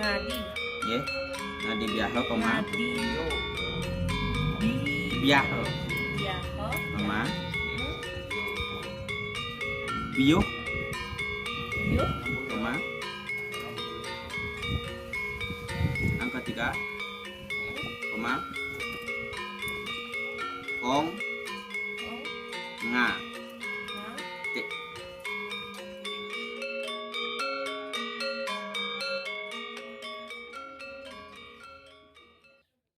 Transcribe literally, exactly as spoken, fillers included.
Ngadi. Nggih. Ngadi biaha, koma. Ngadi. Bi. Biaha, Biaha. koma. Biuh, Biuh. koma. Angka tiga, koma. Kong, nga.